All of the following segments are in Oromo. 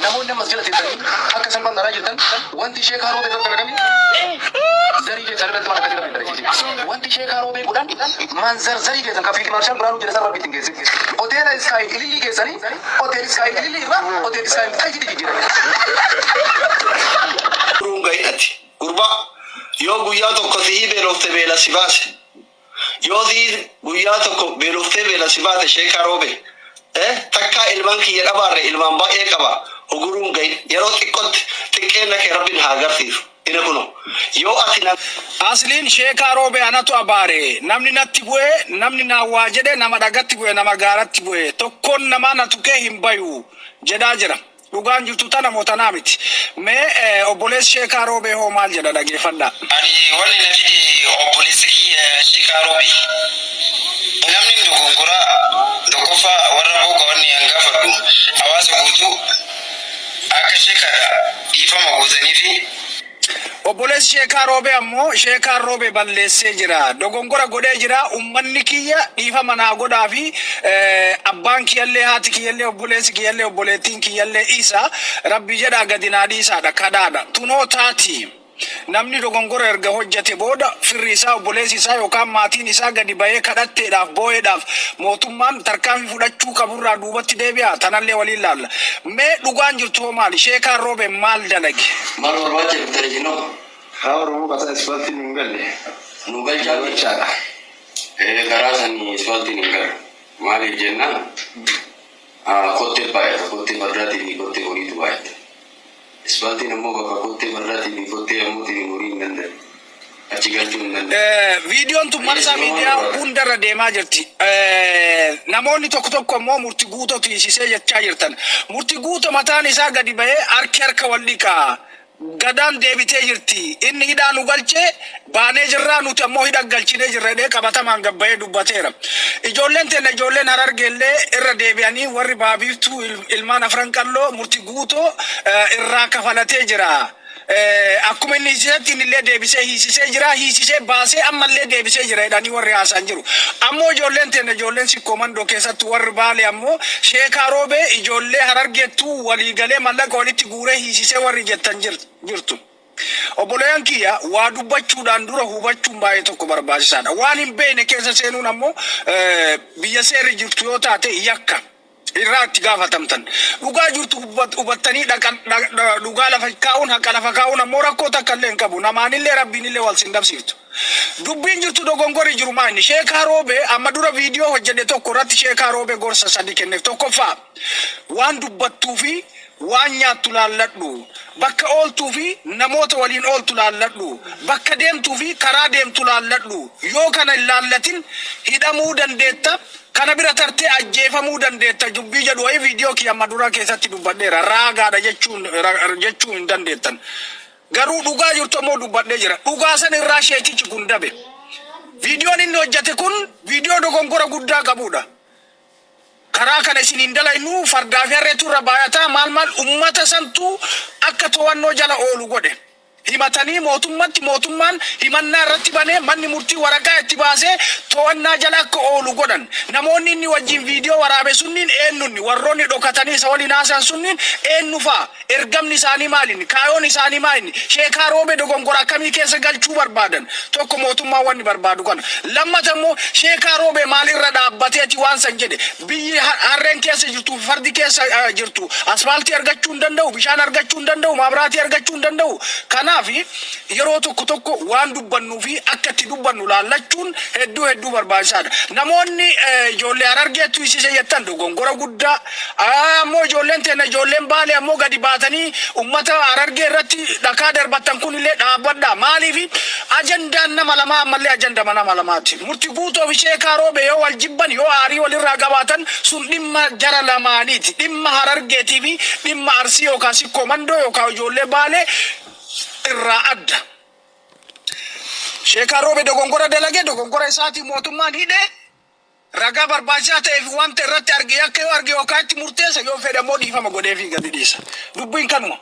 Namoonni ammas jala teessanii akka salphaan dharaa jirtan, wanti ishee kaaroo irratti argame zarii keessan irratti waan akkasii rabbi hin. Wanti ishee kaaroo beekuudhaan manzar zarii keessan kan Field Marshal Biraanuu jedhe san rabbi ittiin geesse. Hoteela Sky Ilillii keessanii, Hotel Sky Ilillii irraa Hotel Sky Xayyitti jijjiirame. Ruun gahidhati. Gurbaa, yoo guyyaa tokko sihii beelofte beela si baase. Yoo sihii guyyaa tokko beeloftee beela si baate, Sheekaa Roobe. Takkaa ilmaan kiyya dhabaarre, ilmaan baay'ee qaba. Huguruun gahin yeroo xiqqootti xiqqeenna kee rabbiin haa agarsiisu. Ina kuno. Yoo ati na Asliin Sheekaa Roobee anatu abaare. Namni natti bu'e, namni naan waa jedhe, nama dhagatti bu'e, nama gaaratti bu'e. Tokkoon namaa na tuqee hin bayu jedhaa jira. Dhugaan jirtu tana moo tanaa miti? Mee obboleessi Sheekaa Roobee hoo maal jedha, dhageeffadhaa. Ani wanni na fide obboleessa kiyya Sheekaa Roobee. Namni dogongoraa tokkoffaa warra booka wanni an gaafadhu hawaasa guutuu akka sheekaadha dhiifama gootanii fi Obboleessi Sheekaa Roobee ammoo Sheekaan Roobee balleessee jira. Dogongora godhee jira. Uummanni kiyya dhiifama naa godhaa fi abbaan kiyyallee, haati kiyyallee, obboleessi kiyyallee, obboleettiin kiyyallee isa rabbi jedhaa gadi naa dhiisaadha, kadhaadha. Tunoo taati. Namni dogongora erga hojjete booda firri isaa, obboleessi isaa yookaan maatiin isaa gadi bahee kadhatteedhaaf, boo'eedhaaf, mootummaan tarkaanfii fudhachuu qaburraa duubatti deebi'a. Tanallee waliin laalla. Mee dhugaan jirtu hoo maali? Sheekaan Roobee maal dalage? Maal barbaacha dhuftanii jinnoo? Karaa Oromoo qataa isfaaltiin hin galle. Nu galchaa. Galchaadha. Karaa sanii isfaaltiin hin galu. Maaliif jennaan, kottee baay'ata, kottee fardaatii fi kottee horiitu baay'ata. Isfaaltiin immoo bakka kottee fardaatii fi kottee ammootiin horii hin danda'u. Achi galchuu hin danda'u. Viidiyoon tun marsaa miidiyaa hundarra deemaa jirti. Namoonni tokko tokko immoo Murti Guutotu hiisisee jechaa jirtan. Murti Guuto mataan isaa gadi bahee harki harka wal dhiqaa. Gadaan deebitee jirti. Inni hidhaa nu galchee baanee jirraa, nuti ammoo hidha galchinee jirra jedhee qabatamaan gabbayee dubbateera. Ijoolleen teenya, ijoolleen Harargeellee irra deebi'anii, warri Baabiiftuu, ilmaan Afran Qalloo, Murti Guutoo irraa kafalatee jira. Akkuma inni hiisisetti inni illee deebisee hiisisee jira. Hiisisee baasee ammallee deebisee jira jedhanii warri haasa'an jiru. Ammoo ijoolleen teenya, ijoolleen Sikkoo Mandoo keessatti, warri Baalee ammoo Sheekaa Roobee ijoollee Harargeettuu waliigalee mallaqa walitti guuree hiisisee warri jettan jirtu. Obboleeyyan kiyya, waa dubbachuudhaan dura hubachuun baay'ee tokko barbaachisaadha. Waan hin beekne keessa seenuun ammoo biyya seerri jirtu yoo taate yakka irraa itti gaafatamtan. Dhugaa jirtu hubattanii dhugaa lafa kaa'uun, haqa lafa kaa'uun ammoo rakkoo takka illee hin qabu. Namaanillee rabbiinillee wal sin dhabsiiftu. Dubbiin jirtu, dogongorri jiru maali? Sheekaa Roobee amma dura viidiyoo hojjedhe tokko irratti Sheekaa Roobee gorsa sadi kenneef. Tokkoffaa, waan dubbattuu fi waan nyaattu laalladhu. Bakka ooltuu fi namoota waliin ooltu laalladhu. Bakka deemtuu fi karaa deemtu laalladhu. Yoo kana hin laallatin hidhamuu dandeetta. Kana bira tartee ajjeefamuu dandeetta. Dubbii jedhu wayii viidiyoo kiyya amma dura keessatti dubbadheera. Raagaadha jechuun jechuu hin dandeettan. Garuu dhugaa jirtu ammoo dubbadhee jira. Dhugaa san irraa sheekichi kun dabe. Viidiyoon inni hojjete kun viidiyoo dogongora guddaa qabudha. Karaa kana isin hin dalaynu, fardaa fi harreetu irra baay'ataa, maal maal, ummata santu akka to'annoo jala oolu godhe. Himatanii mootummatti, mootummaan himannaa irratti banee, manni murtii waraqaa itti baasee to'annaa jala akka oolu godhan. Namoonni inni wajjin viidiyoo waraabe sunniin eenyunni? Warroonni dhokatanii isa waliin haasa'an sunniin eenyu fa'a? Ergamni isaanii maalinni? Kaayoon isaanii maalinni? Sheekaa Roobee dogongora akkamii keessa galchuu barbaadan? Tokko mootummaan wanni barbaadu kana. Lammata immoo Sheekaa Roobee maalirra dhaabbateeti waan san jedhe? Biyyi harreen keessa jirtu fi fardi keessa jirtu asfaaltii argachuu hin danda'u, bishaan argachuu hin danda'u, maabiraatii argachuu hin danda'u. Kanaaf yeroo tokko tokko waan dubbannuu fi akka itti dubbannu laallachuun hedduu hedduu barbaachisaadha. Namoonni ijoollee Harargeettu hiisise jettan dogongora guddaa. Ammoo ijoolleen teenya, ijoolleen Baalee ammoo gadi baatanii ummata Harargee irratti dhakaa darbattan kun illee dhaabbadha. Maaliif ajandaan nama lamaa ammallee ajandama nama lamaati. Murti Guutoo fi Sheekaa Roobee yoo wal jibban, yoo aarii walirraa qabaatan, sun dhimma jara lamaaniiti. Dhimma Harargeetii fi dhimma Arsii yookaan Sikkoo Mandoo yookaan ijoollee Baalee irraa adda. Sheekaa Roobee dogongora dalage, dogongora isaatii mootummaan hidhee, ragaa barbaachisaa ta'ee fi wanta irratti arge, yakka yoo arge yookaan itti murteessa, yoo fedhe immoo dhiifama godhee fi gadi dhiisa. Dubbiin kanuma.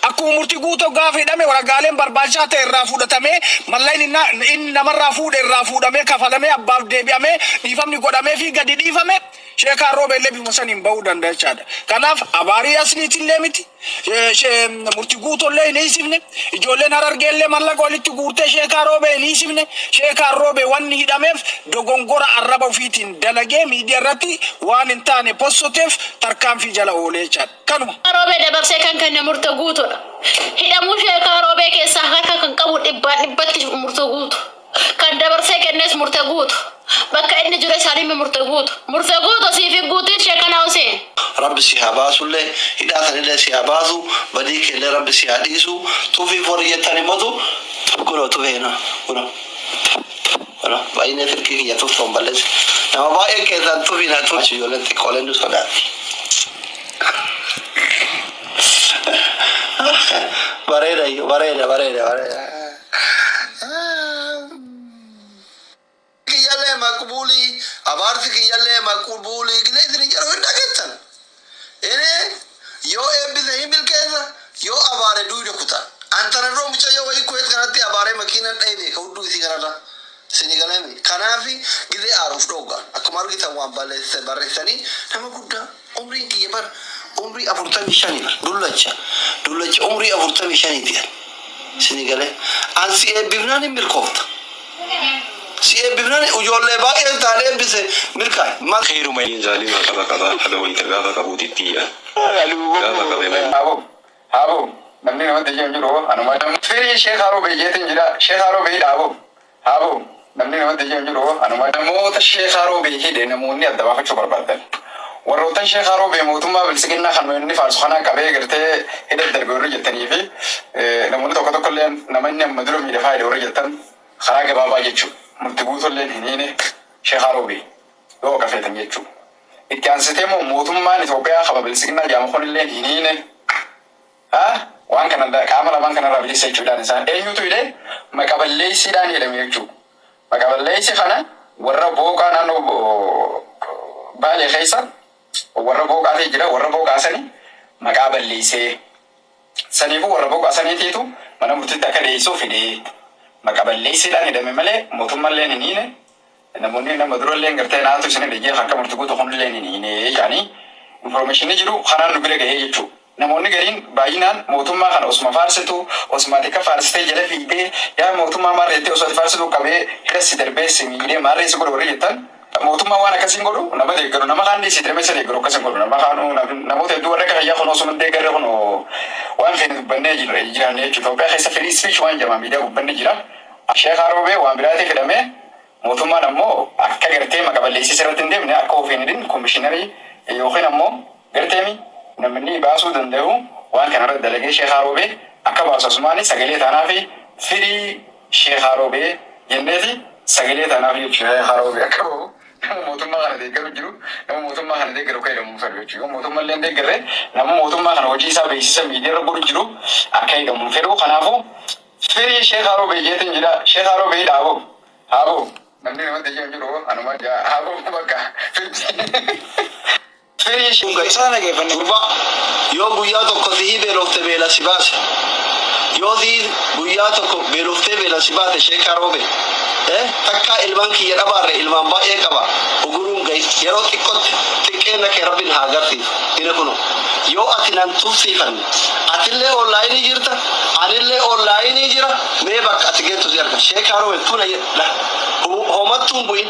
Akkuma Murtii Guutoo gaafa hidhame ragaaleen barbaachisaa ta'e irraa fudhatamee, mallaqni inni namarraa fuudhe irraa fuudhamee, kafalamee, abbaaf deebi'amee, dhiifamni godhamee fi gadi dhiifame. Sheekaa Roobeellee bifuma saniin bahuu danda'a jechaadha. Kanaaf abaarii asliitillee miti. Murti guutollee hin hiisifne. Ijoolleen Harargeellee mallaqa walitti guurtee Sheekaa Roobee hin hiisifne. Sheekaa Roobee wanni hidhameef dogongora arraba ofiitiin dalagee miidiyaa irratti waan hin taane possoteef tarkaanfii jala oolee jechaadha. Kanuma. Roobee dabarsee kan kenne murte guutuudha. Hidhamuu Sheekaa Roobee keessaa harka kan qabu dhibbaan dhibbatti murte guutu. Kan dabarsee kennes murte guutu. Bakka inni jiru isaanii murte guutu. Murte guutu siif guutiin Sheekanaa Huseen. Rabbi si haa baasullee, hidhaa sanillee si haa baasu, badii keellee rabbi si haa dhiisu. Tufiif warri jettan himmatu kunoo tufeena kunoo kunoo baay'inee silkii kiyya tuftoon balleessi. Nama baay'ee keessaan tufiin haa tufi, ijoolleen xiqqooleen nu sodaatti. Bareeda bareeda bareeda bareeda. Kiyyallee maqbuulii, abaarsi kiyyallee maqbuulii gidee isin jedhu hin dhageettan. Ini yoo eebbise hin milkeessa, yoo abaare duude kuta. Antana dura mucayyoo wayii Kuweet kanatti abaaree makiinaan dha'ee beeka hudduu isii kanarra. Isin galame. Kanaafi gidee aaruuf dhoogga. Akkuma argitan waan balleesse barreessanii nama guddaa umriin kiyya bar umrii 45 bar dullacha. Dullacha umrii 45ti. Isin galee. An si eebbifnaan hin milkoofta. Si eebbifnaan ijoollee baay'ee taane eebbise milkaa'e. Kheeruma zaalima qaba qaba haga wayita gaafa qabuutitti iyya. Gaafa qabe malee. Haabo, haabo, namni namatti ijaan jiru anuma. Firii Sheekaa Roobee jeetiin jira. Sheekaa Roobee haabo, haabo, namni namatti ijaan jiru anuma. Namoota Sheekaa Roobee hidhe namoonni adda baafachuu barbaadan. Warroota Sheekaa Roobee mootummaa bilisiginnaa kan inni faarsu kana qabee gartee hidha darbe warri jettanii fi namoonni tokko tokko illee namoonni amma dura miidhafaa hidhe warri jettan karaa gabaabaa jechuudha. Murti guutuu illee hin hiine Sheekaa Roobee yoo qafeetan jechuudha. Itti aansitee immoo mootummaan Itoophiyaa qaba bilisiginnaa jedhamu kun illee hin hiine. Waan kana qaama lamaan kanarraa bilisa jechuudhaan isaan eenyutu hidhee maqaballeessiidhaan hidhame jechuudha. Maqaballeessi kana warra booqaa naannoo Baalee keessa warra booqaa ta'e jira, warra booqaa sanii maqaa balleessee. Saniifuu warra booqaa saniitiitu mana murtiitti akka dhiyeessuuf hidhee maqaballeessiidhaan hidhame malee mootummaallee hin hiine. Namoonni nama durallee gartee naatu isin hidhee akka murtii guutuu kunillee hin hiine yaani informationni jiru kanaan nu bira gahee jechuudha. Namoonni gariin baay'inaan mootummaa kana osuma faarsitu, osuma tika faarsitee jala fiigdee yaa mootummaa maarreettee osoo ati faarsitu qabee hidhassi darbee si miidhee maarreessi godhu warri jettan mootummaa waan akkasiin godhu nama deeggaru, nama kaan dhiisii dirmee isa deeggaru akkasiin godhu, nama kaanuu namoota hedduu warra akka fayyaa kun osuma deeggarre kun waan feene dubbannee jiraanne jechuudha. Itoophiyaa keessa free speech waan jedhama miidiyaa gubbannee jira. Sheekaa Roobee waan biraatiif hidhamee mootummaan ammoo akka gartee maqaballeessii irratti hin deemne akka ofiin hidhin komishiinarii yookiin ammoo garteemi namni baasuu danda'u waan kanarra dalagee Sheekaa Roobee akka baasu asumaani sagalee taanaa fi firii Sheekaa Roobee jenneeti sagalee taanaa fi Sheekaa Roobee akka bahu nama mootummaa kana deeggaru jiru, nama mootummaa kana deeggaru akka hidhamu fedhu jechuudha. Yoo mootummaa illee deeggarre nama mootummaa kana hojii isaa beeksisa miidiyaa irra godhu jiru akka hidhamu fedhu. Kanaafuu firii Sheekaa Roobee jeetiin jira. Sheekaa Roobee haabo, haabo, namni namatti ijaan jiru anuma haabo bakka firii Sheekaa. Gurbaa yoo guyyaa tokko sihii beelofte beela si baase. Yoo sihii guyyaa tokko beeloftee beela si baate Sheekaa Roobee. Takkaa ilmaan kiyya dhabaarre ilmaan baay'ee qaba. Uguruun gahi yeroo xiqqootti xiqqeenna kee rabbiin haa agarsiisu. Ina kuno yoo ati nan tufsiifanne atillee onlaayinii jirta, anillee onlaayinii jira, mee bakka ati geettu si arga. Sheekaa Roobee tuna jedha homattuun bu'in.